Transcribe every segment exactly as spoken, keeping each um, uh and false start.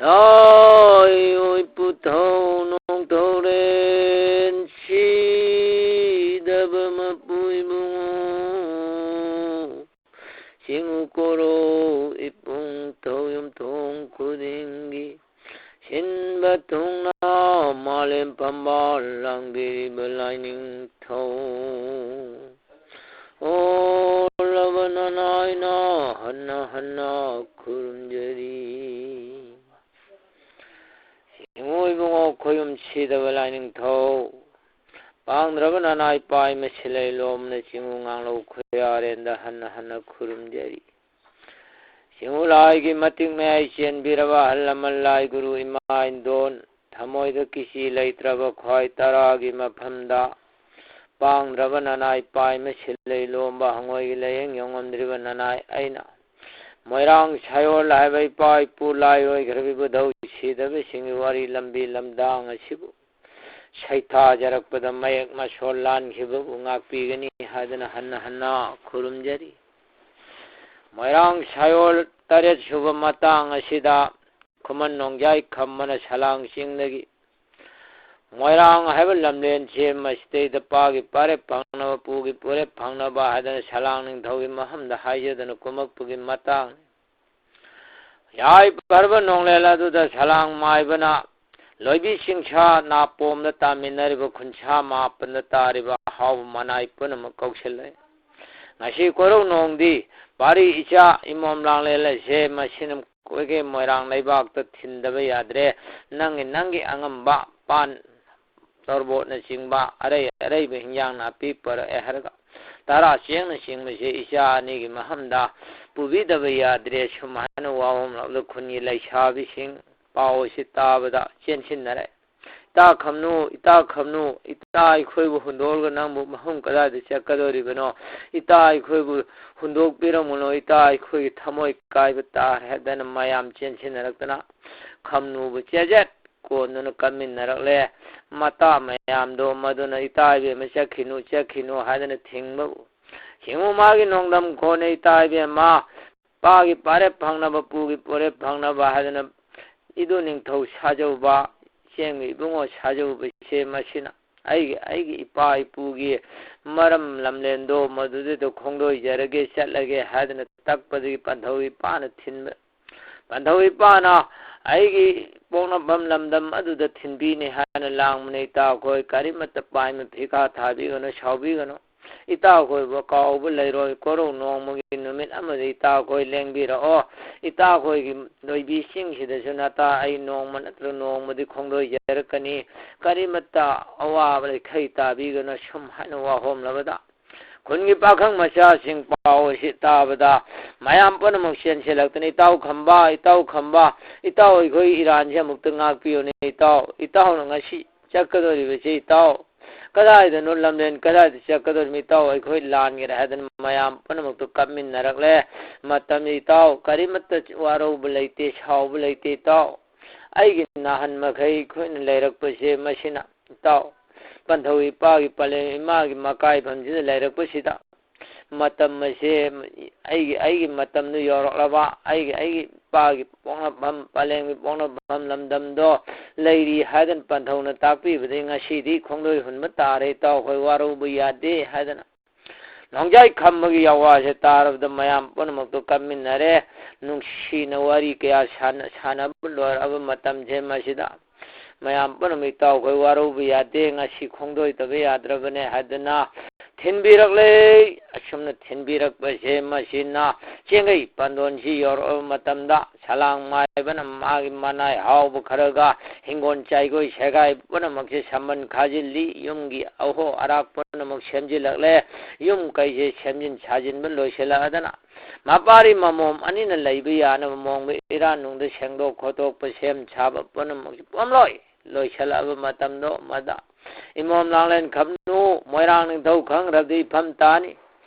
ꯂꯥꯏꯑꯣꯏ ꯄꯨꯊꯧ ꯅꯣꯡꯊꯧꯔꯦꯟ ꯁꯤꯗꯕ ꯃꯄꯨ ꯏꯕꯨꯡꯉꯣ꯫ ꯆꯤꯡꯉꯨ ꯀꯣꯔꯧ ꯏꯄꯨꯡ ꯊꯧ ꯌꯨꯝꯊꯣꯡ ꯈꯨꯗꯤꯡꯒꯤ ꯁꯤꯟꯕ ꯊꯨꯡꯅ ꯃꯥꯂꯦꯝ ꯐꯝꯕꯥꯜ ꯂꯥꯡꯕꯤꯔꯤꯕ ꯂꯥꯏꯅꯤꯡꯊꯧ ꯑꯣꯜꯂꯕ ꯅꯅꯥꯏꯅ ꯍꯟꯅ ꯍꯟꯅ ꯈꯨꯔꯨꯝꯖꯔꯤ꯫ ꯆꯤꯡꯉꯨ ꯏꯕꯨꯡꯉꯣ ꯈꯣꯌꯨꯝ ꯁꯤꯗꯕ ꯂꯥꯏꯅꯤꯡꯊꯧ, ꯄꯥꯡꯗ꯭ꯔꯕ ꯅꯅꯥꯏ ꯄꯥꯏ ꯃꯁꯤꯂꯩ ꯂꯣꯝꯅ ꯆꯤꯡꯉꯨ ꯉꯥꯡꯂꯧ ꯈꯨꯌꯥꯔꯦꯟꯗ ꯍꯟꯅ ꯍꯟꯅ ꯈꯨꯔꯨꯝꯖꯔꯤ꯫ ꯆꯤꯡꯉꯨ ꯂꯥꯏꯒꯤ ꯃꯇꯤꯛ ꯃꯌꯥꯏ ꯆꯦꯟꯕꯤꯔꯕ ꯑꯍꯜ ꯂꯃꯟ ꯂꯥꯏ ꯒꯨꯔꯨ ꯏꯃꯥ ꯏꯟꯗꯣꯟ, ꯊꯃꯣꯏꯗ ꯀꯤꯆꯤ ꯂꯩꯇ꯭ꯔꯕ ꯈ꯭ꯋꯥꯏ ꯇꯔꯥꯒꯤ ꯃꯐꯝꯗ ꯄꯥꯡꯗ꯭ꯔꯕ ꯅꯅꯥꯏ ꯄꯥꯏ ꯃꯁꯤꯂꯩ ꯂꯣꯝꯕ ꯍꯉꯣꯏꯒꯤ ꯂꯥꯏꯌꯦꯡ ꯌꯦꯡꯉꯝꯗ꯭ꯔꯤꯕ ꯅꯅꯥꯏ ꯑꯩꯅ ꯃꯣꯏꯔꯥꯡ ꯁꯥꯌꯣꯜ ꯍꯥꯏꯕ ꯏꯄꯥ ꯏꯄꯨ ꯂꯥꯏ ꯑꯣꯏꯈ꯭ꯔꯕ ꯏꯕꯨꯙꯧ ꯁꯤꯗꯕꯁꯤꯡꯒꯤ ꯋꯥꯔꯤ ꯂꯝꯕꯤ ꯂꯝꯗꯥꯡ ꯑꯁꯤꯕꯨ ꯁꯩꯊꯥꯖꯔꯛꯄꯗ ꯃꯌꯦꯛ ꯃꯁꯣꯜ ꯂꯥꯟꯈꯤꯕꯕꯨ ꯉꯥꯛꯄꯤꯒꯅꯤ ꯍꯥꯏꯗꯨꯅ ꯍꯟꯅ ꯍꯟꯅ ꯈꯨꯔꯨꯝꯖꯔꯤ꯫ ꯃꯣꯏꯔꯥꯡ ꯁꯥꯌꯣꯜ ꯇꯔꯦꯠ ꯁꯨꯕ ꯃꯇꯥꯡ ꯑꯁꯤꯗ ꯈꯨꯃꯟ ꯅꯣꯡꯖꯥꯏ ꯈꯝꯕꯅ ꯁꯂꯥꯡ ꯆꯤꯡꯗꯒꯤ ꯃꯣꯏꯔꯥꯡ ꯍꯥꯏꯕ ꯂꯝꯂꯦꯟꯁꯦ ꯃꯁꯤꯗꯩꯗ ꯄꯥꯒꯤ ꯄꯥꯔꯦꯞ ꯐꯪꯅꯕ, ꯄꯨꯒꯤ ꯄꯨꯔꯦꯞ ꯐꯪꯅꯕ ꯍꯥꯏꯗꯅ ꯁꯂꯥꯡ ꯅꯤꯡꯊꯧꯒꯤ ꯃꯐꯝꯗ ꯍꯥꯏꯖꯗꯨꯅ ꯀꯨꯝꯃꯛꯄꯒꯤ ꯃꯇꯥꯡꯅꯤ꯫ ꯌꯥꯏꯐꯔꯕ ꯅꯣꯡꯂꯦꯟ ꯑꯗꯨꯗ ꯁꯂꯥꯡ ꯃꯥꯏꯕꯅ ꯂꯣꯏꯕꯤ ꯆꯤꯡꯁꯥ ꯅꯥꯄꯣꯝꯗ ꯇꯥꯃꯤꯟꯅꯔꯤꯕ ꯈꯨꯟꯁꯥ ꯃꯥꯄꯟꯗ ꯇꯥꯔꯤꯕ ꯑꯍꯥꯎꯕ ꯃꯅꯥꯏ ꯄꯨꯝꯅꯃꯛ ꯀꯧꯁꯤꯜꯂꯦ꯫ ꯉꯁꯤ ꯀꯣꯔꯧ ꯅꯣꯡꯗꯤ ꯄꯥꯔꯤ ꯏꯆꯥ ꯏꯃꯣꯝ ꯂꯥꯡꯂꯦꯜ ꯑꯁꯦ ꯃꯁꯤꯅ ꯑꯩꯈꯣꯏꯒꯤ ꯃꯣꯏꯔꯥꯡ ꯂꯩꯕꯥꯛꯇ ꯊꯤꯟꯗꯕ ꯌꯥꯗ꯭ꯔꯦ꯫ ꯅꯪꯒꯤ, ꯅꯪꯒꯤ ꯑꯉꯝꯕ ꯄꯥꯟ ꯇꯣꯔꯕꯣꯠꯅꯆꯤꯡꯕ ꯑꯔꯩ ꯑꯔꯩꯕ ꯍꯤꯟꯖꯥꯡ ꯅꯥꯄꯤ ꯄꯨꯔꯛꯑꯦ ꯍꯥꯏꯔꯒ ꯇꯔꯥ ꯆꯦꯡꯅꯆꯤꯡꯕꯁꯦ ꯏꯆꯥ ꯑꯅꯤꯒꯤ ꯃꯐꯝꯗ ꯄꯨꯕꯤꯗꯕ ꯌꯥꯗ꯭ꯔꯦ꯫ ꯁꯨꯃꯥꯏꯅ ꯋꯥꯍꯣꯡꯂꯛꯂ ꯈꯨꯟꯒꯤ ꯂꯩꯁꯥꯕꯤꯁꯤꯡ ꯄꯥꯎ ꯑꯁꯤ ꯇꯥꯕꯗ ꯆꯦꯟꯁꯤꯟꯅꯔꯦ꯫ "ꯏꯇꯥ ꯈꯝꯅꯨ, ꯏꯇꯥ ꯈꯝꯅꯨ, ꯏꯇꯥ ꯑꯩꯈꯣꯏꯕꯨ ꯍꯨꯟꯗꯣꯛꯂꯒ ꯅꯪꯕꯨ ꯃꯐꯝ ꯀꯗꯥꯏꯗ ꯆꯠꯀꯗꯧꯔꯤꯕꯅꯣ? ꯏꯇꯥ ꯑꯩꯈꯣꯏꯕꯨ ꯍꯨꯟꯗꯣꯛꯄꯤꯔꯝꯃꯨꯅꯨ, ꯏꯇꯥ ꯑꯩꯈꯣꯏꯒꯤ ꯊꯃꯣꯏ ꯀꯥꯏꯕ ꯇꯥꯔꯦ" ꯍꯥꯏꯗꯅ ꯃꯌꯥꯝ ꯆꯦꯟꯁꯤꯟꯅꯔꯛꯇꯅ ꯈꯝꯅꯨꯕꯨ ꯆꯦꯖꯦꯠ ꯀꯣꯟꯗꯨꯅ ꯀꯟꯃꯤꯟꯅꯔꯛꯂꯦ꯫ ꯃꯇꯥ ꯃꯌꯥꯝꯗꯣ ꯃꯗꯨꯅ "ꯏꯇꯥ ꯏꯕꯦꯝꯃ ꯆꯠꯈꯤꯅꯨ, ꯆꯠꯈꯤꯅꯨ" ꯍꯥꯏꯗꯅ ꯊꯤꯡꯕꯕꯨ ꯌꯦꯡꯉꯨ, ꯃꯥꯒꯤ ꯅꯣꯡꯗꯝ ꯈꯣꯟꯅ "ꯏꯇꯥ ꯏꯕꯦꯝꯃ, ꯄꯥꯒꯤ ꯄꯥꯔꯦꯞ ꯐꯪꯅꯕ, ꯄꯨꯒꯤ ꯄꯣꯔꯦꯞ ꯐꯪꯅꯕ" ꯍꯥꯏꯗꯅ ꯏꯗꯨ ꯅꯤꯡꯊꯧ ꯁꯥꯖꯧꯕ, ꯆꯦꯡꯒꯤ ꯏꯕꯨꯡꯉꯣ ꯁꯥꯖꯧꯕꯁꯦ ꯃꯁꯤꯅ ꯑꯩꯒꯤ, ꯑꯩꯒꯤ ꯏꯄꯥ ꯏꯄꯨꯒꯤ ꯃꯔꯝ ꯂꯝꯂꯦꯟꯗꯣ ꯃꯗꯨꯗꯩꯗ ꯈꯣꯡꯗꯣꯏꯖꯔꯒꯦ, ꯆꯠꯂꯒꯦ ꯍꯥꯏꯗꯅ ꯇꯛꯄꯗꯒꯤ ꯄꯟꯊꯧ ꯏꯄꯥꯅ ꯊꯤꯟꯕ, ꯄꯟꯊꯧ ꯏꯄꯥꯅ ꯑꯩꯒꯤ ꯄꯣꯛꯅꯐꯝ ꯂꯝꯗꯝ ꯑꯗꯨꯗ ꯊꯤꯟꯕꯤꯅꯤ ꯍꯥꯏꯅ ꯂꯥꯡꯕꯅꯤ꯫ ꯏꯇꯥꯎꯈꯣꯏ ꯀꯔꯤꯃꯠꯇ ꯄꯥꯏꯃ ꯐꯤꯈꯥ ꯊꯥꯕꯤꯒꯅꯨ, ꯁꯥꯎꯕꯤꯒꯅꯨ꯫ ꯏꯇꯥꯎꯈꯣꯏꯕꯨ ꯀꯥꯎꯕ ꯂꯩꯔꯣꯏ꯫ ꯀꯣꯔꯧ ꯅꯣꯡꯃꯒꯤ ꯅꯨꯃꯤꯠ ꯑꯃꯗ ꯏꯇꯥꯎꯈꯣꯏ ꯂꯦꯡꯕꯤꯔꯛꯑꯣ꯫ ꯏꯇꯥꯎꯈꯣꯏꯒꯤ ꯂꯣꯏꯕꯤ ꯆꯤꯡꯁꯤꯗꯁꯨ ꯅꯇꯥ ꯑꯩ ꯅꯣꯡꯃ ꯅꯠꯇ꯭ꯔꯒ ꯅꯣꯡꯃꯗꯤ ꯈꯣꯡꯗꯣꯏꯖꯔꯛꯀꯅꯤ꯫ ꯀꯔꯤꯃꯠꯇ ꯑꯋꯥꯕ ꯂꯩꯈꯩ ꯇꯥꯕꯤꯒꯅꯨ꯫ ꯁꯨꯝ ꯍꯥꯏꯅ ꯋꯥꯍꯣꯝꯂꯕꯗ ꯈꯨꯟꯒꯤ ꯄꯥꯈꯪ ꯃꯆꯥꯁꯤꯡ ꯄꯥꯎ ꯑꯁꯤ ꯇꯥꯕꯗ ꯃꯌꯥꯝ ꯄꯨꯝꯅꯃꯛ ꯆꯦꯟꯁꯤꯜꯂꯛꯇꯅ, "ꯏꯇꯥꯎ ꯈꯝꯕ, ꯏꯇꯥꯎ ꯈꯝꯕ, ꯏꯇꯥꯎ ꯑꯩꯈꯣꯏ ꯏꯔꯥꯟꯁꯦ ꯑꯃꯨꯛꯇ ꯉꯥꯛꯄꯤꯌꯨꯅꯦ ꯏꯇꯥꯎ꯫ ꯏꯇꯥꯎꯅ ꯉꯁꯤ ꯆꯠꯀꯗꯧꯔꯤꯕꯁꯦ ꯏꯇꯥꯎ, ꯀꯗꯥꯏꯗꯅꯣ ꯂꯝꯂꯦꯟ ꯀꯗꯥꯏꯗ ꯆꯠꯀꯗꯧꯔꯤꯕꯅꯣ ꯏꯇꯥꯎ, ꯑꯩꯈꯣꯏ ꯂꯥꯟꯒꯦꯔꯥ?" ꯍꯥꯏꯗꯅ ꯃꯌꯥꯝ ꯄꯨꯝꯅꯃꯛꯇꯨ ꯀꯞꯃꯤꯟꯅꯔꯛꯂꯦ꯫ ꯃꯇꯝꯗ ꯏꯇꯥꯎ ꯀꯔꯤꯃꯠꯇ ꯋꯥꯔꯧꯕ ꯂꯩꯇꯦ, ꯁꯥꯎꯕ ꯂꯩꯇꯦ ꯏꯇꯥꯎ꯫ ꯑꯩꯒꯤ ꯅꯍꯥꯟ ꯃꯈꯩ ꯑꯩꯈꯣꯏꯅ ꯂꯩꯔꯛꯄꯁꯦ ꯃꯁꯤꯅ ꯏꯇꯥꯎ, ꯄꯟꯊꯧ ꯏꯄꯥꯒꯤ ꯄꯂꯦꯝ ꯏꯃꯥꯒꯤ ꯃꯀꯥꯏꯐꯝꯁꯤꯗ ꯂꯩꯔꯛꯄꯁꯤꯗ ꯃꯇꯝ ꯑꯁꯦ ꯑꯩꯒꯤ, ꯑꯩꯒꯤ ꯃꯇꯝꯗꯨ ꯌꯧꯔꯛꯂꯕ, ꯑꯩꯒꯤ, ꯑꯩꯒꯤ ꯏꯄꯥꯒꯤ ꯄꯣꯛꯅꯐꯝ, ꯄꯂꯦꯝꯒꯤ ꯄꯣꯛꯅꯐꯝ ꯂꯝꯗꯝꯗꯣ ꯂꯩꯔꯤ ꯍꯥꯏꯗꯅ ꯄꯟꯊꯧꯅ ꯇꯥꯛꯄꯤꯕꯗꯒꯤ ꯉꯁꯤꯗꯤ ꯈꯣꯡꯗꯣꯏ ꯍꯨꯟꯕ ꯇꯥꯔꯦ ꯏꯇꯥꯎ, ꯑꯩꯈꯣꯏ ꯋꯥꯔꯧꯕ ꯌꯥꯗꯦ ꯍꯥꯏꯗꯅ ꯅꯣꯡꯖꯥꯏ ꯈꯝꯕꯒꯤ ꯌꯥꯋꯥꯁꯦ ꯇꯥꯔꯕꯗ ꯃꯌꯥꯝ ꯄꯨꯝꯅꯃꯛꯇꯨ ꯀꯞꯃꯤꯟꯅꯔꯦ꯫ ꯅꯨꯡꯁꯤꯅ ꯋꯥꯔꯤ ꯀꯌꯥ ꯁꯥꯟꯅ-, ꯁꯥꯟꯅꯕ ꯂꯣꯏꯔꯕ ꯃꯇꯝꯁꯦ ꯃꯁꯤꯗ ꯃꯌꯥꯝ ꯄꯨꯝꯅꯃꯛ ꯏꯇꯥꯎꯈꯣꯏ ꯋꯥꯔꯧꯕ ꯌꯥꯗꯦ, ꯉꯁꯤ ꯈꯣꯡꯗꯣꯏꯗꯕ ꯌꯥꯗ꯭ꯔꯕꯅꯦ ꯍꯥꯏꯗꯅ ꯊꯤꯟꯕꯤꯔꯛꯂꯦ꯫ ꯑꯁꯨꯝꯅ ꯊꯤꯟꯕꯤꯔꯛꯄꯁꯦ ꯃꯁꯤꯅ ꯆꯦꯡꯒꯩ ꯄꯥꯟꯗꯣꯟꯁꯤ ꯌꯧꯔꯛꯑꯕ ꯃꯇꯝꯗ ꯁꯂꯥꯡ ꯃꯥꯏꯕꯅ ꯃꯥꯒꯤ ꯃꯅꯥꯏ ꯍꯥꯎꯕ ꯈꯔꯒ ꯍꯤꯡꯒꯣꯜ ꯆꯥꯏꯈꯣꯏ ꯁꯦꯒꯥꯏ ꯄꯨꯝꯅꯃꯛꯁꯦ ꯁꯝꯕꯟ ꯈꯥꯖꯤꯜꯂꯤ꯫ ꯌꯨꯝꯒꯤ ꯑꯍꯣ ꯑꯔꯥꯛ ꯄꯨꯝꯅꯃꯛ ꯁꯦꯝꯖꯤꯜꯂꯛꯂꯦ꯫ ꯌꯨꯝ ꯀꯩꯁꯦ ꯁꯦꯝꯖꯤꯟ ꯁꯥꯖꯤꯟꯕ ꯂꯣꯏꯁꯤꯜꯂꯛꯑꯗꯅ ꯃꯄꯥꯔꯤ ꯃꯃꯣꯝ ꯑꯅꯤꯅ ꯂꯩꯕ ꯌꯥꯅꯕ ꯃꯑꯣꯡꯗ ꯏꯔꯥꯟ ꯅꯨꯡꯗ ꯁꯦꯡꯗꯣꯛ ꯈꯣꯠꯇꯣꯛꯄ, ꯁꯦꯝ ꯁꯥꯕ ꯄꯨꯝꯅꯃꯛꯁꯦ ꯄꯣꯝꯂꯣꯏ ꯂꯣꯏꯁꯤꯜꯂꯛꯑꯕ ꯃꯇꯝꯗꯣ ꯃꯗ ꯏꯃꯣꯝ ꯂꯥꯡꯂꯦꯟ ꯈꯝꯅꯨ ꯃꯣꯏꯔꯥꯡ ꯅꯤꯡꯊꯧ ꯈꯪꯈ꯭ꯔꯕꯗꯤ ꯏꯐꯝ ꯇꯥꯅꯤ꯫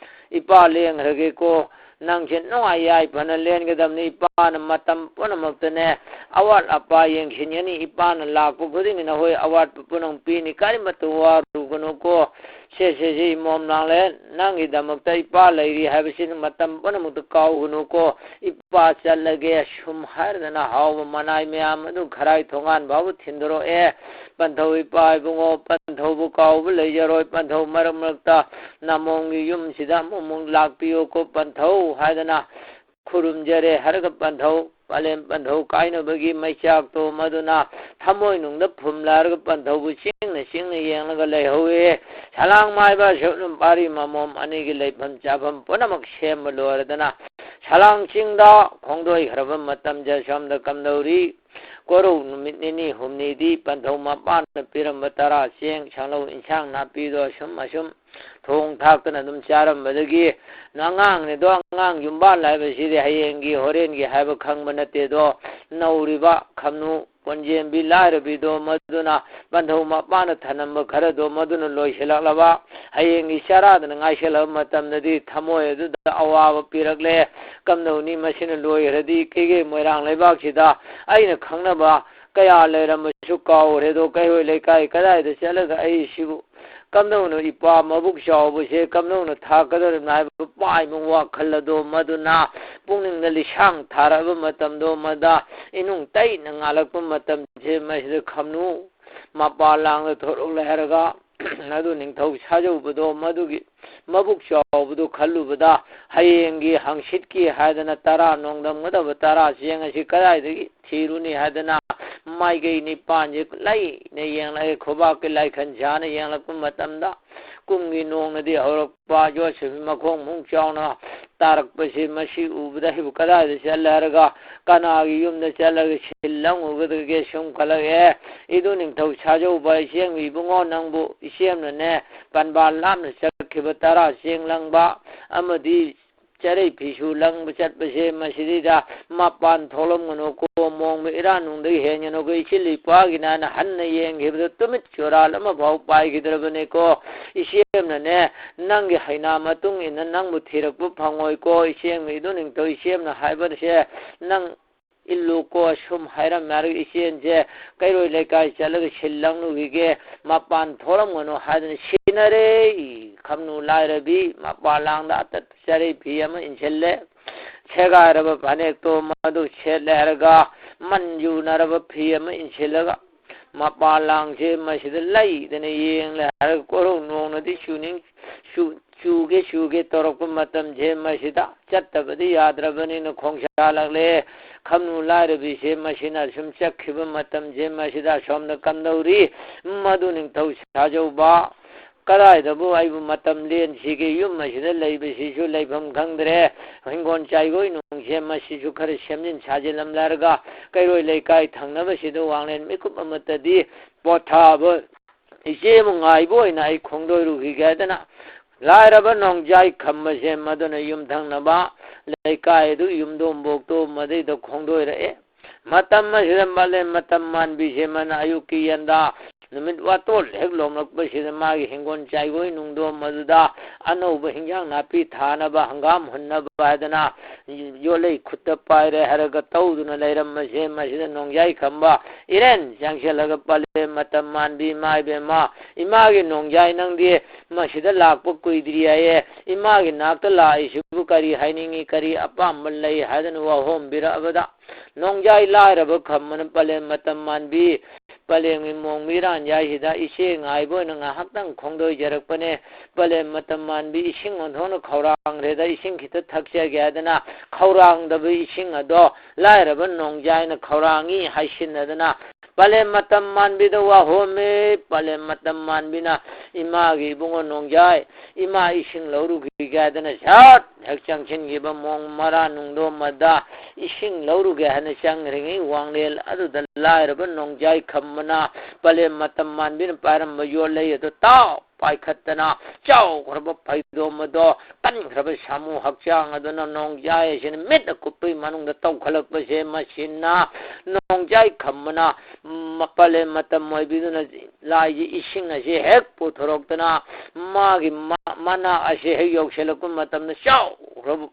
"ꯏꯄꯥ ꯂꯦꯡꯈ꯭ꯔꯒꯦꯀꯣ, ꯅꯪꯁꯦ ꯅꯨꯡꯉꯥꯏ ꯌꯥꯏꯐꯅ ꯂꯦꯟꯒꯗꯕꯅꯤ꯫ ꯏꯄꯥꯅ ꯃꯇꯝ ꯄꯨꯝꯅꯃꯛꯇꯅꯦ ꯑꯋꯥꯠ ꯑꯄꯥ ꯌꯦꯡꯁꯤꯟꯒꯅꯤ꯫ ꯏꯄꯥꯅ ꯂꯥꯛꯄ ꯈꯨꯗꯤꯡꯒꯤ ꯅꯈꯣꯏ ꯑꯋꯥꯠꯄ ꯄꯨꯝꯅꯃꯛ ꯄꯤꯅꯤ꯫ ꯀꯔꯤꯃꯠꯇ ꯋꯥꯔꯨꯒꯅꯨꯀꯣ꯫ "ꯁꯦ, ꯁꯦ, ꯁꯦ, ꯏꯃꯣꯝ ꯂꯥꯡꯂꯦ, ꯅꯪꯒꯤꯗꯃꯛꯇ ꯏꯄꯥ ꯂꯩꯔꯤ ꯍꯥꯏꯕꯁꯤ ꯃꯇꯝ ꯄꯨꯝꯅꯃꯛꯇ ꯀꯥꯎꯒꯅꯨꯀꯣ, ꯏꯄꯥ ꯆꯠꯂꯒꯦ" ꯁꯨꯝ ꯍꯥꯏꯔꯗꯅ ꯍꯥꯎꯕ ꯃꯅꯥꯏ ꯃꯌꯥꯝ ꯑꯗꯨ ꯈꯔꯥꯏ ꯊꯣꯡꯒꯥꯟ ꯐꯥꯎꯕ ꯊꯤꯟꯗꯣꯔꯛꯑꯦ꯫ "ꯄꯟꯊꯧ ꯏꯄꯥ ꯏꯕꯨꯡꯉꯣ, ꯄꯟꯊꯧꯕꯨ ꯀꯥꯎꯕ ꯂꯩꯖꯔꯣꯏ, ꯄꯟꯊꯧ ꯃꯔꯛ ꯃꯔꯛꯇ ꯅꯃꯣꯝꯒꯤ ꯌꯨꯝꯁꯤꯗ ꯑꯃꯨꯛ ꯑꯃꯨꯛ ꯂꯥꯛꯄꯤꯌꯨꯀꯣ ꯄꯟꯊꯧ" ꯍꯥꯏꯗꯅ ꯈꯨꯔꯨꯝꯖꯔꯦ ꯍꯥꯏꯔꯒ ꯄꯟꯊꯧ, ꯄꯂꯦꯝ ꯄꯟꯊꯧ ꯀꯥꯏꯅꯕꯒꯤ ꯃꯩꯆꯥꯛꯇꯣ ꯃꯗꯨꯅ ꯊꯃꯣꯏꯅꯨꯡꯗ ꯐꯨꯝꯂꯔꯒ ꯄꯟꯊꯧꯕꯨ ꯆꯤꯡꯅ ꯆꯤꯡꯅ ꯌꯦꯡꯂꯒ ꯂꯩꯍꯧꯋꯤ꯫ ꯁꯂꯥꯡ ꯃꯥꯏꯕ ꯁꯨꯞꯅ ꯄꯥꯔꯤ ꯃꯃꯣꯝ ꯑꯅꯤꯒꯤ ꯂꯩꯐꯝ ꯆꯥꯐꯝ ꯄꯨꯝꯅꯃꯛ ꯁꯦꯝꯕ ꯂꯣꯏꯔꯗꯅ ꯁꯂꯥꯡ ꯆꯤꯡꯗ ꯈꯣꯡꯗꯣꯏꯈ꯭ꯔꯕ ꯃꯇꯝꯁꯦ ꯁꯣꯝꯗ ꯀꯝꯗꯧꯔꯤ? ꯀꯣꯔꯧ ꯅꯨꯃꯤꯠ ꯅꯤꯅꯤ ꯍꯨꯝꯅꯤꯗꯤ ꯄꯟꯊꯧ ꯃꯄꯥꯟꯅ ꯄꯤꯔꯝꯕ ꯇꯔꯥ ꯆꯦꯡ ꯁꯪꯂꯧ ꯏꯟꯁꯥꯡ ꯅꯥꯄꯤꯗꯣ ꯑꯁꯨꯝ ꯑꯁꯨꯝ ꯊꯣꯡ ꯊꯥꯛꯇꯅ ꯑꯗꯨꯝ ꯆꯥꯔꯝꯕꯗꯒꯤ, ꯑꯉꯥꯡꯅꯤꯗꯣ, ꯑꯉꯥꯡ ꯌꯨꯝꯕꯥꯜ ꯍꯥꯏꯕꯁꯤꯗꯤ ꯍꯌꯦꯡꯒꯤ ꯍꯣꯔꯦꯟꯒꯤ ꯍꯥꯏꯕ ꯈꯪꯕ ꯅꯠꯇꯦꯗꯣ꯫ ꯅꯧꯔꯤꯕ ꯈꯝꯅꯨ ꯀꯣꯟꯖꯦꯝꯕꯤ ꯂꯥꯏꯔꯕꯤꯗꯣ ꯃꯗꯨꯅ ꯄꯟꯊꯧ ꯃꯄꯥꯅ ꯊꯅꯝꯕ ꯈꯔꯗꯣ ꯃꯗꯨꯅ ꯂꯣꯏꯁꯤꯜꯂꯛꯂꯕ, ꯍꯌꯦꯡꯒꯤ ꯆꯔꯥꯗꯅ ꯉꯥꯏꯁꯤꯜꯂꯕ ꯃꯇꯝꯗꯗꯤ ꯊꯃꯣꯏ ꯑꯗꯨꯗ ꯑꯋꯥꯕ ꯄꯤꯔꯛꯂꯦ꯫ ꯀꯝꯗꯧꯅꯤ ꯃꯁꯤꯅ ꯂꯣꯏꯈ꯭ꯔꯗꯤ? ꯀꯩꯒꯤ ꯃꯣꯏꯔꯥꯡ ꯂꯩꯕꯥꯛꯁꯤꯗ ꯑꯩꯅ ꯈꯪꯅꯕ ꯀꯌꯥ ꯂꯩꯔꯝꯕꯁꯨ ꯀꯥꯎꯈ꯭ꯔꯦ꯫ ꯑꯗꯣ ꯀꯩꯔꯣꯏ ꯂꯩꯀꯥꯏ ꯀꯗꯥꯏꯗ ꯆꯠꯂꯒ ꯑꯩ ꯁꯤꯕꯨ ꯀꯝꯗꯧꯅ ꯏꯄꯥ ꯃꯕꯨꯛ ꯆꯥꯎꯕꯁꯦ ꯀꯝꯗꯧꯅ ꯊꯥꯛꯀꯗꯧꯔꯤꯕꯅꯣ ꯍꯥꯏꯕ ꯄꯥꯏꯕ ꯋꯥꯈꯜ ꯑꯗꯣ ꯃꯗꯨꯅ ꯄꯨꯛꯅꯤꯡꯗ ꯂꯤꯁꯥꯡ ꯊꯥꯔꯛꯑꯕ ꯃꯇꯝꯗꯣ ꯃꯗ ꯏꯅꯨꯡ ꯇꯩꯅ ꯉꯥꯜꯂꯛꯄ ꯃꯇꯝꯁꯦ ꯃꯁꯤꯗ ꯈꯝꯅꯨ ꯃꯄꯥ ꯂꯥꯡꯗ ꯊꯣꯛꯂꯛꯂꯦ ꯍꯥꯏꯔꯒ ꯑꯗꯨ ꯅꯤꯡꯊꯧ ꯁꯥꯖꯧꯕꯗꯣ ꯃꯗꯨꯒꯤ ꯃꯕꯨꯛ ꯆꯥꯎꯕꯗꯨ ꯈꯜꯂꯨꯕꯗ ꯍꯌꯦꯡꯒꯤ ꯍꯪꯆꯤꯠꯀꯤ ꯍꯥꯏꯗꯅ ꯇꯔꯥ ꯅꯣꯡꯗꯝꯒꯗꯕ ꯇꯔꯥ ꯆꯦꯡ ꯑꯁꯤ ꯀꯗꯥꯏꯗꯒꯤ ꯊꯤꯔꯨꯅꯤ ꯍꯥꯏꯗꯅ ꯃꯥꯏꯀꯩ ꯅꯤꯄꯥꯟꯁꯦ ꯂꯩꯅ ꯌꯦꯡꯂꯛꯑꯦ꯫ ꯈꯨꯕꯥꯛꯀꯤ ꯂꯥꯏꯈꯟ ꯁꯥꯅ ꯌꯦꯡꯂꯛꯄ ꯃꯇꯝꯗ ꯀꯨꯝꯒꯤ ꯅꯣꯡꯅꯗꯤ ꯍꯧꯔꯛꯄ, ꯌꯣꯠꯁꯤꯕꯤ ꯃꯈꯣꯡ ꯃꯨꯛ ꯆꯥꯎꯅ ꯇꯥꯔꯛꯄꯁꯤ ꯃꯁꯤ ꯎꯕꯗ ꯑꯩꯕꯨ ꯀꯗꯥꯏꯗ ꯆꯠꯂꯦ ꯍꯥꯏꯔꯒ ꯀꯅꯥꯒꯤ ꯌꯨꯝꯗ ꯆꯠꯂꯒ ꯁꯤꯜ ꯂꯪꯉꯨꯒꯗꯒꯦ ꯁꯨꯝ ꯈꯜꯂꯛꯑꯦ꯫ ꯏꯗꯨ ꯅꯤꯡꯊꯧ ꯁꯥꯖꯧꯕ ꯏꯆꯦꯝꯒꯤ ꯏꯕꯨꯡꯉꯣ, ꯅꯪꯕꯨ ꯏꯆꯦꯝꯅꯅꯦ ꯄꯟꯕꯥ ꯂꯥꯞꯅ ꯆꯠꯈꯤꯕ ꯇꯔꯥ ꯆꯦꯡ ꯂꯪꯕ ꯑꯃꯗꯤ ꯆꯔꯩ ꯐꯤꯁꯨ ꯂꯪꯕ ꯆꯠꯄꯁꯦ ꯃꯁꯤꯗꯩꯗ ꯃꯄꯥꯟ ꯊꯣꯛꯂꯝꯒꯅꯨꯀꯣ, ꯃꯣꯡꯕ ꯏꯔꯥ ꯅꯨꯡꯗꯒꯤ ꯍꯦꯟꯒꯅꯨꯀꯣ, ꯏꯆꯤꯜ ꯏꯄꯥꯒꯤꯅ ꯍꯟꯅ ꯌꯦꯡꯈꯤꯕꯗ ꯇꯨꯃꯤꯠ ꯆꯣꯔꯥꯜ ꯑꯃꯐꯥꯎ ꯄꯥꯏꯈꯤꯗ꯭ꯔꯕꯅꯤꯀꯣ꯫ ꯏꯆꯦꯝꯅꯅꯦ ꯅꯪꯒꯤ ꯍꯩꯅꯥ ꯃꯇꯨꯡ ꯏꯟꯅ ꯅꯪꯕꯨ ꯊꯤꯔꯛꯄ ꯐꯪꯉꯣꯏꯀꯣ꯫ ꯏꯆꯦꯝꯒꯤ ꯏꯗꯨ ꯅꯤꯡꯊꯧ ꯏꯆꯦꯝꯅ ꯍꯥꯏꯕꯁꯦ ꯅꯪ ꯏꯜꯂꯨꯀꯣ, ꯁꯨꯝ ꯍꯥꯏꯔꯝꯃꯦ ꯍꯥꯏꯔꯒ ꯏꯆꯦꯟꯁꯦ ꯀꯩꯔꯣꯏ ꯂꯩꯀꯥꯏ ꯆꯠꯂꯒ ꯁꯤꯜ ꯂꯥꯡꯂꯨꯈꯤꯒꯦ, ꯃꯄꯥꯟ ꯊꯣꯛꯂꯝꯒꯅꯨ ꯍꯥꯏꯗꯅ ꯁꯤꯟꯅꯔꯦ꯫ ꯈꯝꯅꯨ ꯂꯥꯏꯔꯕꯤ ꯃꯄꯥꯟ ꯂꯥꯡꯗ ꯑꯇꯠꯄ ꯆꯔꯩ ꯐꯤ ꯑꯃ ꯏꯟꯁꯤꯜꯂꯦ꯫ ꯁꯦꯒꯥꯏꯔꯕ ꯐꯅꯦꯛꯇꯣ ꯃꯗꯨ ꯁꯦꯠꯂꯦ ꯍꯥꯏꯔꯒ ꯃꯟ ꯌꯨꯅꯔꯕ ꯐꯤ ꯑꯃ ꯏꯟꯁꯤꯜꯂꯒ ꯃꯄꯥꯟ ꯂꯥꯡꯁꯦ ꯃꯁꯤꯗ ꯂꯩꯗꯅ ꯌꯦꯡꯂꯦ ꯍꯥꯏꯔꯒ ꯀꯣꯔꯧ ꯅꯣꯡꯅꯗꯤ ꯆꯨꯅꯤꯡ-, ꯆꯨ-, ꯆꯨꯒꯦ ꯆꯨꯒꯦ ꯇꯧꯔꯛꯄ ꯃꯇꯝꯁꯦ ꯃꯁꯤꯗ ꯆꯠꯇꯕꯗꯤ ꯌꯥꯗ꯭ꯔꯕꯅꯤꯅ ꯈꯣꯡꯁꯥꯜꯂꯛꯂꯦ꯫ ꯈꯝꯅꯨ ꯂꯥꯏꯔꯕꯤꯁꯦ ꯃꯁꯤꯅ ꯁꯨꯝ ꯆꯠꯈꯤꯕ ꯃꯇꯝꯁꯦ ꯃꯁꯤꯗ ꯑꯁꯣꯝꯗ ꯀꯝꯗꯧꯔꯤ? ꯃꯗꯨ ꯅꯤꯡꯊꯧ ꯁꯥꯖꯧꯕ ꯀꯗꯥꯏꯗꯕꯨ ꯑꯩꯕꯨ ꯃꯇꯝ ꯂꯦꯟꯁꯤꯒꯦ? ꯌꯨꯝ ꯑꯁꯤꯗ ꯂꯩꯕꯁꯤꯁꯨ ꯂꯩꯐꯝ ꯈꯪꯗ꯭ꯔꯦ꯫ ꯍꯤꯡꯒꯣꯜ ꯆꯥꯏꯒꯣꯏ ꯅꯨꯡꯁꯦ ꯃꯁꯤꯁꯨ ꯈꯔ ꯁꯦꯝꯖꯤꯟ ꯁꯥꯖꯤꯜꯂꯝꯂꯔꯒ ꯀꯩꯔꯣꯏ ꯂꯩꯀꯥꯏ ꯊꯪꯅꯕꯁꯤꯗ ꯋꯥꯡꯂꯦꯟ ꯃꯤꯀꯨꯞ ꯑꯃꯠꯇꯗꯤ ꯄꯣꯊꯥꯕ ꯏꯆꯦꯕꯨ ꯉꯥꯏꯕ ꯑꯣꯏꯅ ꯑꯩ ꯈꯣꯡꯗꯣꯏꯔꯨꯈꯤꯒꯦ ꯍꯥꯏꯗꯅ ꯂꯥꯏꯔꯕ ꯅꯣꯡꯖꯥꯏ ꯈꯝꯕꯁꯦ ꯃꯗꯨꯅ ꯌꯨꯝꯊꯪꯅꯕ ꯂꯩꯀꯥꯏ ꯑꯗꯨ ꯌꯨꯝꯗꯣꯡꯕꯣꯛꯇꯣ ꯃꯗꯩꯗ ꯈꯣꯡꯗꯣꯏꯔꯛꯑꯦ꯫ ꯃꯇꯝ ꯑꯁꯤꯗ ꯃꯥꯂꯦꯝ ꯃꯇꯝ ꯃꯥꯟꯕꯤꯁꯦ ꯃꯅ ꯑꯌꯨꯛꯀꯤ ꯌꯦꯟꯗꯥ ꯅꯨꯃꯤꯠ ꯋꯥꯇꯣꯜ ꯍꯦꯛ ꯂꯣꯡꯂꯛꯄꯁꯤꯗ ꯃꯥꯒꯤ ꯍꯤꯡꯒꯣꯜ ꯆꯥꯏꯒꯣꯏ ꯅꯨꯡꯗꯣꯝ ꯑꯗꯨꯗ ꯑꯅꯧꯕ ꯍꯤꯟꯖꯥꯡ ꯅꯥꯄꯤ ꯊꯥꯅꯕ, ꯍꯪꯒꯥꯝ ꯍꯨꯟꯅꯕ ꯍꯥꯏꯗꯅ ꯌꯣꯠꯂꯩ ꯈꯨꯠꯇ ꯄꯥꯏꯔꯦ ꯍꯥꯏꯔꯒ ꯇꯧꯗꯨꯅ ꯂꯩꯔꯝꯕꯁꯦ ꯃꯁꯤꯗ ꯅꯣꯡꯖꯥꯏ ꯈꯝꯕ ꯏꯔꯦꯟ ꯆꯪꯁꯤꯜꯂꯒ ꯄꯂꯦꯝ ꯃꯇꯝ ꯃꯥꯟꯕꯤ, "ꯏꯃꯥ ꯏꯕꯦꯝꯃ, ꯏꯃꯥꯒꯤ ꯅꯣꯡꯖꯥꯏ ꯅꯪꯗꯤ ꯃꯁꯤꯗ ꯂꯥꯛꯄ ꯀꯨꯏꯗ꯭ꯔꯤ ꯍꯥꯏꯌꯦ, ꯏꯃꯥꯒꯤ ꯅꯥꯛꯇ ꯂꯥꯛꯏꯁꯤꯕꯨ ꯀꯔꯤ ꯍꯥꯏꯅꯤꯡꯉꯤ, ꯀꯔꯤ ꯑꯄꯥꯝꯕ ꯂꯩ?" ꯍꯥꯏꯗꯅ ꯋꯥꯍꯣꯝꯕꯤꯔꯛꯑꯕꯗ ꯅꯣꯡꯖꯥꯏ ꯂꯥꯏꯔꯕ ꯈꯝꯕꯅ ꯄꯂꯦꯝ ꯃꯇꯝ ꯃꯥꯟꯕꯤ, ꯄꯂꯦꯝꯒꯤ ꯃꯣꯡ ꯃꯤꯔꯥꯟ ꯌꯥꯏꯁꯤꯗ ꯏꯆꯦ ꯉꯥꯏꯕ ꯑꯣꯏꯅ ꯉꯥꯏꯍꯥꯛꯇꯪ ꯈꯣꯡꯗꯣꯏꯖꯔꯛꯄꯅꯦ꯫ ꯄꯂꯦꯝ ꯃꯇꯝ ꯃꯥꯟꯕꯤ ꯏꯁꯤꯡ ꯑꯣꯟꯊꯣꯛꯅ ꯈꯧꯔꯥꯡꯈ꯭ꯔꯦꯗ, ꯏꯁꯤꯡ ꯈꯤꯇ ꯊꯛꯆꯒꯦ ꯍꯥꯏꯗꯅ ꯈꯧꯔꯥꯡꯗꯕ ꯏꯁꯤꯡ ꯑꯗꯣ ꯂꯥꯏꯔꯕ ꯅꯣꯡꯖꯥꯏꯅ ꯈꯧꯔꯥꯡꯉꯤ ꯍꯥꯏꯁꯤꯟꯅꯗꯅ ꯄꯂꯦꯝ ꯃꯇꯝ ꯃꯥꯟꯕꯤꯗ ꯋꯥꯍꯣꯝꯃꯤ꯫ ꯄꯂꯦꯝ ꯃꯇꯝ ꯃꯥꯟꯕꯤꯅ ꯏꯃꯥꯒꯤ ꯏꯕꯨꯡꯉꯣ ꯅꯣꯡꯖꯥꯏ, ꯏꯃꯥ ꯏꯁꯤꯡ ꯂꯧꯔꯨꯈꯤꯒꯦ ꯍꯥꯏꯗꯅ ꯁꯠ ꯍꯦꯛ ꯆꯪꯁꯤꯟꯈꯤꯕ ꯃꯣꯡ ꯃꯔꯥ ꯅꯨꯡꯗꯣꯝ ꯑꯃꯗ ꯏꯁꯤꯡ ꯂꯧꯔꯨꯒꯦ ꯍꯥꯏꯅ ꯆꯪꯈ꯭ꯔꯤꯉꯩ ꯋꯥꯡꯂꯦꯟ ꯑꯗꯨꯗ ꯂꯥꯏꯔꯕ ꯅꯣꯡꯖꯥꯏ ꯈꯝꯕꯅ ꯄꯂꯦꯝ ꯃꯇꯝ ꯃꯥꯟꯕꯤꯅ ꯄꯥꯏꯔꯝꯕ ꯌꯣꯠꯂꯩ ꯑꯗꯨ ꯇꯥꯎ ꯄꯥꯏꯈꯠꯇꯅ ꯆꯥꯎꯈ꯭ꯔꯕ ꯐꯩꯗꯣꯝ ꯑꯗꯣ ꯀꯟꯈ꯭ꯔꯕ ꯁꯥꯃꯨ ꯍꯛꯆꯥꯡ ꯑꯗꯨꯅ ꯅꯣꯡꯖꯥꯏ ꯑꯁꯤꯅ ꯃꯤꯠ ꯑꯀꯨꯞꯄꯒꯤ ꯃꯅꯨꯡꯗ ꯇꯧꯈꯠꯂꯛꯄꯁꯦ ꯃꯁꯤꯅ ꯅꯣꯡꯖꯥꯏ ꯈꯝꯕꯅ ꯃ-, ꯄꯂꯦꯝ ꯃꯇꯝ ꯑꯣꯏꯕꯤꯗꯨꯅ ꯂꯥꯏꯒꯤ ꯏꯁꯤꯡ ꯑꯁꯤ ꯍꯦꯛ ꯄꯨꯊꯣꯔꯛꯇꯅ ꯃꯥꯒꯤ ꯃ-, ꯃꯅꯥ ꯑꯁꯤ ꯍꯦꯛ ꯌꯧꯁꯤꯜꯂꯛꯄ ꯃꯇꯝꯗ ꯆꯥꯎ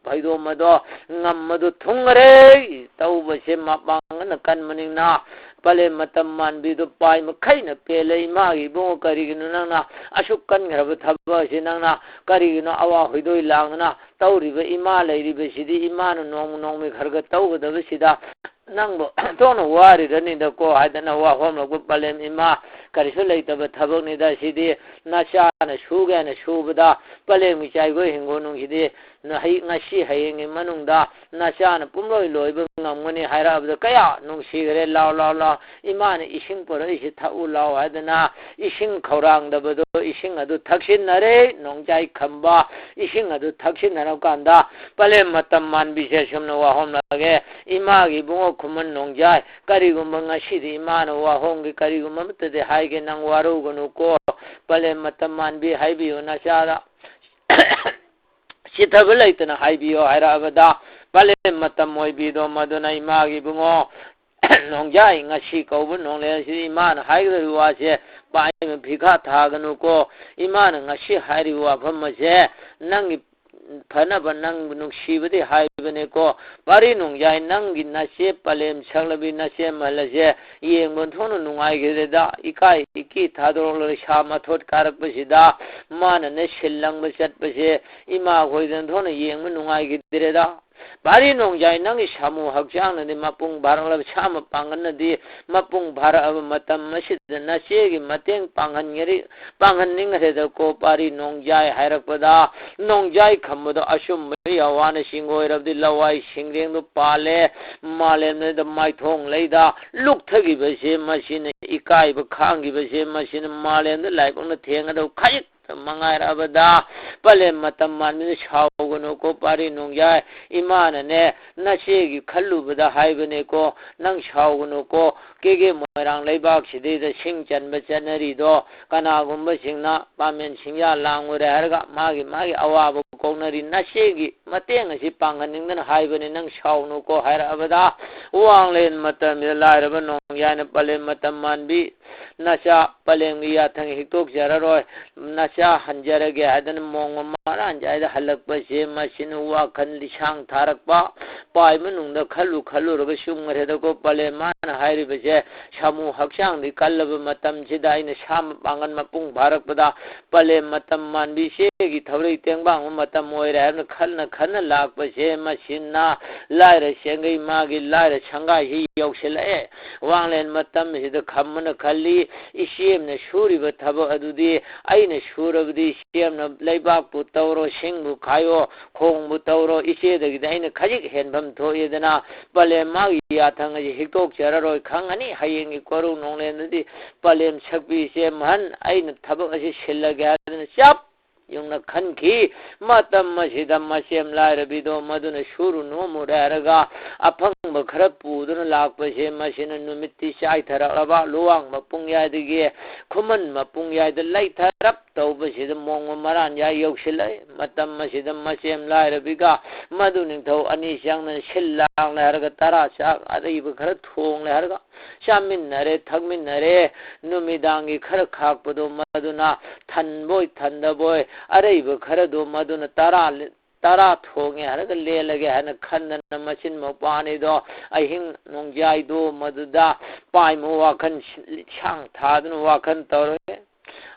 ꯐꯩꯗꯣꯝ ꯑꯗꯣ ꯉꯝꯃꯗꯨ ꯊꯨꯡꯉꯔꯦ꯫ ꯇꯧꯕꯁꯦ ꯃꯄꯥꯡꯒꯜꯅ ꯀꯟꯕꯅꯤꯅ ꯄꯂꯦꯝ ꯃꯇꯝ ꯃꯥꯟꯕꯤꯗꯣ ꯄꯥꯏ ꯃꯈꯩꯅ ꯄꯦꯜꯂꯦ꯫ ꯏꯃꯥꯒꯤ ꯏꯕꯨꯡꯉꯣ, ꯀꯔꯤꯒꯤꯅꯣ ꯅꯪꯅ ꯑꯁꯨꯛ ꯀꯟꯈ꯭ꯔꯕ ꯊꯕꯛ ꯑꯁꯤ? ꯅꯪꯅ ꯀꯔꯤꯒꯤꯅꯣ ꯑꯋꯥ ꯍꯣꯏꯗꯣꯏ ꯂꯥꯡꯗꯅ ꯇꯧꯔꯤꯕ? ꯏꯃꯥ ꯂꯩꯔꯤꯕꯁꯤꯗꯤ ꯏꯃꯥꯅ ꯅꯣꯡꯃ ꯅꯣꯡꯃꯒꯤ ꯈꯔ ꯈꯔ ꯇꯧꯒꯗꯕꯁꯤꯗ ꯅꯪꯕꯨ ꯊꯣꯛꯅ ꯋꯥꯔꯤꯔꯅꯤꯗꯀꯣ ꯍꯥꯏꯗꯅ ꯋꯥꯍꯣꯝꯂꯛꯄ ꯄꯂꯦꯝ ꯏꯃꯥ, ꯀꯔꯤꯁꯨ ꯂꯩꯇꯕ ꯊꯕꯛꯅꯤꯗ ꯁꯤꯗꯤ꯫ ꯅꯆꯥꯅ ꯁꯨꯒꯦ ꯍꯥꯏꯅ ꯁꯨꯕꯗ ꯄꯂꯦꯝꯒꯤ ꯆꯥꯏꯈꯣꯏ ꯍꯤꯡꯒꯣꯜꯅꯨꯡꯁꯤꯗꯤ ꯅꯍꯩ-, ꯉꯁꯤ ꯍꯌꯦꯡꯒꯤ ꯃꯅꯨꯡꯗ ꯅꯆꯥꯅ ꯄꯨꯝꯂꯣꯏ ꯂꯣꯏꯕ ꯉꯝꯒꯅꯤ ꯍꯥꯏꯔꯛꯑꯕꯗ ꯀꯌꯥ ꯅꯨꯡꯁꯤꯈ꯭ꯔꯦ꯫ "ꯂꯥꯎ, ꯂꯥꯎ, ꯂꯥꯎ, ꯏꯃꯥꯅ ꯏꯁꯤꯡ ꯄꯨꯔꯛꯏꯁꯤ ꯊꯛꯎ ꯂꯥꯎ" ꯍꯥꯏꯗꯅ ꯏꯁꯤꯡ ꯈꯧꯔꯥꯡꯗꯕꯗꯣ ꯏꯁꯤꯡ ꯑꯗꯨ ꯊꯛꯆꯤꯟꯅꯔꯦ꯫ ꯅꯣꯡꯖꯥꯏ ꯈꯝꯕ ꯏꯁꯤꯡ ꯑꯗꯨ ꯊꯛꯆꯤꯟꯅꯔꯀꯥꯟꯗ ꯄꯂꯦꯝ ꯃꯇꯝ ꯃꯥꯟꯕꯤꯁꯦ ꯑꯁꯨꯝꯅ ꯋꯥꯍꯣꯝꯂꯛꯑꯒꯦ, "ꯏꯃꯥꯒꯤ ꯏꯕꯨꯡꯉꯣ ꯈꯨꯃꯟ ꯅꯣꯡꯖꯥꯏ, ꯀꯔꯤꯒꯨꯝꯕ ꯉꯁꯤꯗꯤ ꯏꯃꯥꯅ ꯋꯥꯍꯣꯡꯒꯦ, ꯀꯔꯤꯒꯨꯝꯕ ꯑꯃꯠꯇꯗꯤ ꯍꯥꯏꯒꯦ, ꯅꯪ ꯋꯥꯔꯧꯒꯅꯨꯀꯣ꯫ ꯄꯂꯦꯝ ꯃꯇꯝ ꯃꯥꯟꯕꯤ ꯍꯥꯏꯕꯤꯌꯨ ꯅꯆꯥꯗ ꯆꯤꯊꯕ ꯂꯩꯇꯅ ꯍꯥꯏꯕꯤꯌꯣ" ꯍꯥꯏꯔꯛꯑꯕꯗ ꯄꯂꯦꯝ ꯃꯇꯝ ꯑꯣꯏꯕꯤꯗꯣ ꯃꯗꯨꯅ ꯏꯃꯥꯒꯤ ꯏꯕꯨꯡꯉꯣ ꯅꯣꯡꯖꯥꯏ, ꯉꯁꯤ ꯀꯧꯕ ꯅꯣꯡꯂꯩ ꯑꯁꯤꯗꯤ ꯏꯃꯥꯅ ꯍꯥꯏꯒꯗꯧꯔꯤꯕ ꯋꯥꯁꯦ ꯄꯥꯏꯃ ꯐꯤꯈꯥ ꯊꯥꯒꯅꯨꯀꯣ꯫ ꯏꯃꯥꯅ ꯉꯁꯤ ꯍꯥꯏꯔꯤꯕ ꯋꯥꯐꯝ ꯑꯁꯦ ꯅꯪꯒꯤ ꯐꯅꯕ, ꯅꯪꯕꯨ ꯅꯨꯡꯁꯤꯕꯗꯤ ꯍꯥꯏꯕꯅꯤꯀꯣ꯫ ꯄꯥꯔꯤ ꯅꯣꯡꯖꯥꯏ, ꯅꯪꯒꯤ ꯅꯆꯦ ꯄꯂꯦꯝ ꯁꯛꯂꯕꯤ ꯅꯆꯦ ꯃꯜꯂꯁꯦ ꯌꯦꯡꯕ ꯊꯣꯛꯅ ꯅꯨꯡꯉꯥꯏꯈꯤꯗꯦꯗ꯫ ꯏꯀꯥꯏ ꯏꯀꯤ ꯊꯥꯗꯣꯔꯛꯂꯒ ꯁꯥ ꯃꯊꯣꯠ ꯀꯥꯔꯛꯄꯁꯤꯗ ꯃꯥꯅꯅꯦ ꯁꯤꯜ ꯂꯪꯕ ꯆꯠꯄꯁꯦ ꯏꯃꯥ ꯈꯣꯏꯗꯅ ꯊꯣꯛꯅ ꯌꯦꯡꯕ ꯅꯨꯡꯉꯥꯏꯈꯤꯗ꯭ꯔꯦꯗ꯫ ꯄꯥꯔꯤ ꯅꯣꯡꯖꯥꯏ, ꯅꯪꯒꯤ ꯁꯥꯃꯨ ꯍꯛꯆꯥꯡꯅꯗꯤ ꯃꯄꯨꯡ ꯐꯥꯔꯛꯂꯕ, ꯁꯥ ꯃꯄꯥꯡꯒꯜꯅꯗꯤ ꯃꯄꯨꯡ ꯐꯥꯔꯛꯑꯕ ꯃꯇꯝ ꯑꯁꯤꯗ ꯅꯆꯦꯒꯤ ꯃꯇꯦꯡ ꯄꯥꯡꯍꯟꯒꯅꯤ, ꯄꯥꯡꯍꯟꯅꯤꯡꯈ꯭ꯔꯦꯗꯀꯣ ꯄꯥꯔꯤ ꯅꯣꯡꯖꯥꯏ ꯍꯥꯏꯔꯛꯄꯗ, ꯅꯣꯡꯖꯥꯏ ꯈꯝꯕꯗꯣ ꯑꯆꯨꯝꯕ ꯌꯥꯋꯥꯅ ꯆꯤꯡꯒꯣꯏꯔꯕꯗꯤ ꯂꯋꯥꯏ ꯁꯤꯡꯔꯦꯡꯗꯣ ꯄꯥꯜꯂꯦ, ꯃꯥꯂꯦꯝꯗ ꯃꯥꯏꯊꯣꯡ ꯂꯩꯗ ꯂꯨꯞꯊꯈꯤꯕꯁꯦ ꯃꯁꯤꯅ, ꯏꯀꯥꯏꯕ ꯈꯥꯡꯈꯤꯕꯁꯦ ꯃꯁꯤꯅ ꯃꯥꯂꯦꯝꯗ ꯂꯥꯏꯕꯛꯅ ꯊꯦꯡꯒꯗꯧ ꯈꯖꯤꯛ ꯃꯉꯥꯏꯔꯛꯑꯕꯗ ꯄꯂꯦꯝ ꯃꯇꯝ ꯃꯥꯟꯕꯤꯗ ꯁꯥꯎꯒꯅꯨꯀꯣ ꯄꯥꯔꯤ ꯅꯣꯡꯖꯥꯏ, ꯏꯃꯥꯅꯅꯦ ꯅꯆꯦꯒꯤ ꯈꯜꯂꯨꯕꯗ ꯍꯥꯏꯕꯅꯦꯀꯣ, ꯅꯪ ꯁꯥꯎꯒꯅꯨꯀꯣ꯫ ꯀꯦꯒꯦ ꯃꯣꯏꯔꯥꯡ ꯂꯩꯕꯥꯛꯁꯤꯗꯩꯗ ꯁꯤꯡ ꯆꯟꯕ ꯆꯠꯅꯔꯤꯗꯣ ꯀꯅꯥꯒꯨꯝꯕꯁꯤꯡꯅ ꯄꯥꯃꯦꯟ ꯁꯤꯡꯌꯥ ꯂꯥꯡꯉꯨꯔꯦ ꯍꯥꯏꯔꯒ ꯃꯥꯒꯤ ꯃꯥꯒꯤ ꯑꯋꯥꯕ ꯀꯣꯛꯅꯔꯤ꯫ ꯅꯆꯦꯒꯤ ꯃꯇꯦꯡ ꯑꯁꯤ ꯄꯥꯡꯍꯟꯅꯤꯡꯗꯅ ꯍꯥꯏꯕꯅꯤ, ꯅꯪ ꯁꯥꯎꯅꯨꯀꯣ ꯍꯥꯏꯔꯛꯑꯕꯗ ꯋꯥꯡꯂꯦꯟ ꯃꯇꯝꯁꯤꯗ ꯂꯥꯏꯔꯕ ꯅꯣꯡꯌꯥꯏꯅ ꯄꯂꯦꯝ ꯃꯇꯝ ꯃꯥꯟꯕꯤ ꯅꯆꯥ ꯄꯂꯦꯝꯒꯤ ꯌꯥꯊꯪ ꯍꯤꯛꯇꯣꯛꯆꯔꯔꯣꯏ, ꯅꯆꯥ ꯍꯟꯖꯔꯒꯦ ꯍꯥꯏꯗꯅ ꯃꯣꯡꯃ ꯃꯔꯥꯟ ꯆꯥꯏꯗ ꯍꯜꯂꯛꯄꯁꯦ, ꯃꯁꯤꯅ ꯋꯥꯈꯜ ꯂꯤꯁꯥꯡ ꯊꯥꯔꯛꯄ, ꯄꯥꯏ ꯃꯅꯨꯡꯗ ꯈꯜꯂꯨ ꯈꯜꯂꯨꯔꯒ ꯆꯨꯝꯈ꯭ꯔꯦꯗꯀꯣ꯫ ꯄꯂꯦꯝ ꯃꯥꯅ ꯍꯥꯏꯔꯤꯕꯁꯦ, ꯁꯥꯃꯨ ꯍꯛꯆꯥꯡꯗꯤ ꯀꯜꯂꯕ ꯃꯇꯝꯁꯤꯗ ꯑꯩꯅ ꯁꯥ ꯄꯥꯡꯒꯜ ꯃꯄꯨꯡ ꯐꯥꯔꯛꯄꯗ, ꯄꯂꯦꯝ ꯃꯇꯝ ꯃꯥꯟꯕꯤ ꯏꯆꯦꯒꯤ ꯊꯧꯔꯤ ꯇꯦꯡꯕꯥꯡꯕ ꯃꯇꯝ ꯑꯣꯏꯔꯦ ꯍꯥꯏꯕꯅ ꯈꯟꯅ ꯈꯟꯅ ꯂꯥꯛꯄꯁꯦ, ꯃꯁꯤꯅ ꯂꯥꯏꯔ ꯁꯦꯡꯒꯩ ꯃꯥꯒꯤ ꯂꯥꯏꯔ ꯁꯪꯒꯥꯏꯁꯤ ꯌꯧꯁꯤꯜꯂꯛꯑꯦ꯫ ꯋꯥꯡꯂꯦꯟ ꯃꯇꯝꯁꯤꯗ ꯈꯝꯕꯅ ꯈꯜꯂꯤ, ꯏꯆꯦꯝꯅ ꯁꯨꯔꯤꯕ ꯊꯕꯛ ꯑꯗꯨꯗꯤ ꯑꯩꯅ ꯁꯨꯔꯕꯗꯤ ꯏꯆꯦꯝꯅ ꯂꯩꯕꯥꯛꯄꯨ ꯇꯧꯔꯣ, ꯁꯤꯡꯕꯨ ꯈꯥꯏꯌꯣ, ꯈꯣꯡꯕꯨ ꯇꯧꯔꯣ, ꯏꯆꯦꯗꯒꯤꯗꯤ ꯑꯩꯅ ꯈꯖꯤꯛ ꯍꯦꯟꯐꯝ ꯊꯣꯛꯑꯦꯗꯅ, ꯄꯂꯦꯝ ꯃꯥꯒꯤ ꯌꯥꯊꯪ ꯑꯁꯤ ꯍꯤꯛꯇꯣꯛꯆꯔꯔꯣꯏ ꯈꯪꯉꯅꯤ꯫ ꯍꯌꯦꯡꯒꯤ ꯀꯣꯔꯧ ꯅꯣꯡꯂꯦꯟꯗꯗꯤ ꯄꯂꯦꯝ ꯁꯛꯄꯤꯁꯦ ꯃꯍꯟ ꯑꯩꯅ ꯊꯕꯛ ꯑꯁꯤ ꯁꯤꯜꯂꯒꯦ ꯍꯥꯏꯗꯅ ꯆꯞ ꯌꯨꯡꯅ ꯈꯟꯈꯤ꯫ ꯃꯇꯝ ꯑꯁꯤꯗ ꯃꯁꯦꯝ ꯂꯥꯏꯔꯕꯤꯗꯣ ꯃꯗꯨꯅ ꯁꯨꯔꯨ ꯅꯣꯝꯃꯨꯔꯦ ꯍꯥꯏꯔꯒ ꯑꯐꯪꯕ ꯈꯔ ꯄꯨꯗꯨꯅ ꯂꯥꯛꯄꯁꯦ, ꯃꯁꯤꯅ ꯅꯨꯃꯤꯠꯇꯤ ꯆꯥꯏꯊꯔꯛꯂꯕ, ꯂꯨꯋꯥꯡ ꯃꯄꯨꯡꯌꯥꯏꯗꯒꯤ ꯈꯨꯃꯟ ꯃꯄꯨꯡꯌꯥꯏꯗ ꯂꯩꯊꯔꯞ ꯇꯧꯕꯁꯤꯗ ꯃꯣꯡꯃ ꯃꯔꯥꯟ ꯌꯥꯏ ꯌꯧꯁꯤꯜꯂꯛꯏ꯫ ꯃꯇꯝ ꯑꯁꯤꯗ ꯃꯁꯦꯝ ꯂꯥꯏꯔꯕꯤꯒ ꯃꯗꯨ ꯅꯤꯡꯊꯧ ꯑꯅꯤ ꯆꯪꯗꯅ ꯁꯤꯜ ꯂꯥꯡꯂꯦ ꯍꯥꯏꯔꯒ ꯇꯔꯥ ꯆꯥꯛ ꯑꯔꯩꯕ ꯈꯔ ꯊꯣꯡꯂꯦ ꯍꯥꯏꯔꯒ ꯆꯥꯃꯤꯟꯅꯔꯦ, ꯊꯛꯃꯤꯟꯅꯔꯦ꯫ ꯅꯨꯃꯤꯗꯥꯡꯒꯤ ꯈꯔ ꯈꯥꯛꯄꯗꯣ ꯃꯗꯨꯅ ꯊꯟꯕꯣꯏ ꯊꯟꯗꯕꯣꯏ ꯑꯔꯩꯕ ꯈꯔꯗꯣ ꯃꯗꯨꯅ ꯇꯔꯥ ꯂꯤ-, ꯇꯔꯥ ꯊꯣꯡꯉꯦ ꯍꯥꯏꯔꯒ ꯂꯦꯜꯂꯒꯦ ꯍꯥꯏꯅ ꯈꯟꯗꯅ ꯃꯆꯤꯟ ꯃꯧꯄꯥ ꯑꯅꯤꯗꯣ ꯑꯍꯤꯡ ꯅꯣꯡꯌꯥꯏꯗꯣ ꯃꯗꯨꯗ ꯄꯥꯏꯃ ꯋꯥꯈꯜ ꯁꯤ-, ꯁꯥꯡ ꯊꯥꯗꯨꯅ ꯋꯥꯈꯜ ꯇꯧꯔꯦ꯫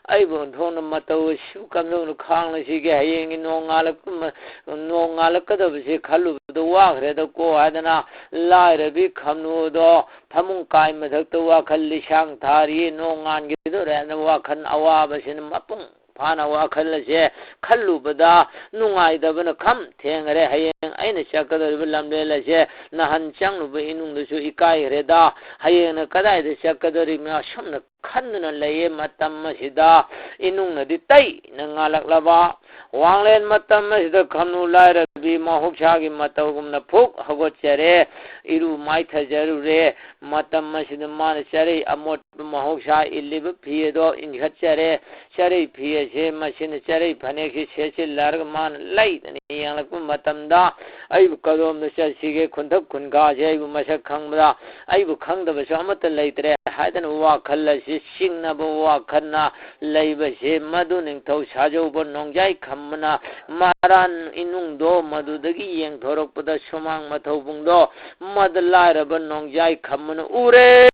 ꯑꯩꯕꯨ ꯑꯣꯟꯊꯣꯛꯅ ꯃꯇꯧ ꯑꯁꯤꯕꯨ ꯀꯝꯗꯧꯅ ꯈꯥꯡꯂꯁꯤꯒꯦ? ꯍꯌꯦꯡꯒꯤ ꯅꯣꯡꯉꯥꯜꯂꯛꯄ ꯃ-, ꯅꯣꯡꯉꯥꯜꯂꯛꯀꯗꯕꯁꯦ ꯈꯜꯂꯨꯕꯗ ꯋꯥꯈ꯭ꯔꯦꯗꯀꯣ ꯍꯥꯏꯗꯅ ꯂꯥꯏꯔꯕꯤ ꯈꯝꯅꯨꯗꯣ ꯐꯃꯨꯡ ꯀꯥꯏ ꯃꯊꯛꯇ ꯋꯥꯈꯜ ꯂꯤꯁꯥꯡ ꯊꯥꯔꯤ꯫ ꯅꯣꯡꯉꯥꯟꯈꯤꯗꯣꯔꯦ ꯍꯥꯏꯅ ꯋꯥꯈꯜ ꯑꯋꯥꯕꯁꯤꯅ ꯃꯄꯨꯡ ꯐꯥꯅ ꯋꯥꯈꯜ ꯑꯁꯦ ꯈꯜꯂꯨꯕꯗ ꯅꯨꯡꯉꯥꯏꯇꯕꯅ ꯈꯝ ꯊꯦꯡꯈꯔꯦ꯫ ꯍꯌꯦꯡ ꯑꯩꯅ ꯆꯠꯀꯗꯧꯔꯤꯕ ꯂꯝꯕꯦꯜ ꯑꯁꯦ ꯅꯍꯥꯟ ꯆꯪꯂꯨꯕ ꯏꯃꯨꯡꯗꯁꯨ ꯏꯀꯥꯏꯈ꯭ꯔꯦꯗ꯫ ꯍꯌꯦꯡꯅ ꯀꯗꯥꯏꯗ ꯆꯠꯀꯗꯧꯔꯤꯕꯅꯣ? ꯑꯁꯨꯝꯅ ꯈꯟꯗꯨꯅ ꯂꯩꯌꯦ꯫ ꯃꯇꯝ ꯑꯁꯤꯗ ꯏꯅꯨꯡꯅꯗꯤ ꯇꯩꯅ ꯉꯥꯜꯂꯛꯂꯕ ꯋꯥꯡꯂꯦꯟ ꯃꯇꯝ ꯑꯁꯤꯗ ꯈꯝꯅꯨ ꯂꯥꯏꯔꯕꯤ ꯃꯍꯧꯁꯥꯒꯤ ꯃꯇꯧꯒꯨꯝꯅ ꯐꯨꯛ ꯍꯧꯒꯠꯆꯔꯦ, ꯏꯔꯨ ꯃꯥꯏꯊꯖꯔꯨꯔꯦ꯫ ꯃꯇꯝ ꯑꯁꯤꯗ ꯃꯥꯅ ꯆꯔꯩ ꯑꯃꯣꯠꯄ, ꯃꯍꯧꯁꯥ ꯏꯜꯂꯤꯕ ꯐꯤ ꯑꯗꯣ ꯏꯟꯈꯠꯆꯔꯦ꯫ ꯆꯔꯩ ꯐꯤ ꯑꯁꯦ ꯃꯁꯤꯅ ꯆꯔꯩ ꯐꯅꯦꯛꯁꯤ ꯁꯦꯠꯆꯤꯜꯂꯔꯒ ꯃꯥꯅ ꯂꯩꯗꯅ ꯌꯦꯡꯂꯛꯄ ꯃꯇꯝꯗ, "ꯑꯩꯕꯨ ꯀꯗꯣꯝꯗ ꯆꯠꯁꯤꯒꯦ? ꯈꯨꯟꯊꯛ ꯈꯨꯟꯈꯥꯁꯦ ꯑꯩꯕꯨ ꯃꯁꯛ ꯈꯪꯕꯗ ꯑꯩꯕꯨ ꯈꯪꯗꯕꯁꯨ ꯑꯃꯠꯇ ꯂꯩꯇ꯭ꯔꯦ" ꯍꯥꯏꯗꯅ ꯋꯥꯈꯜ ꯑꯁꯤ ꯆꯤꯡꯅꯕ ꯋꯥꯈꯜꯅ ꯂꯩꯕꯁꯦ, ꯃꯗꯨ ꯅꯤꯡꯊꯧ ꯁꯥꯖꯧꯕ ꯅꯣꯡꯖꯥꯏ ꯈꯝꯕꯅ ꯃꯔꯥꯟ ꯏꯅꯨꯡꯗꯣ ꯃꯗꯨꯗꯒꯤ ꯌꯦꯡꯊꯣꯔꯛꯄꯗ ꯁꯨꯃꯥꯡ ꯃꯊꯧꯕꯨꯡꯗꯣ ꯃꯗ ꯂꯥꯏꯔꯕ ꯅꯣꯡꯖꯥꯏ ꯈꯝꯕꯅ ꯎꯔꯦ꯫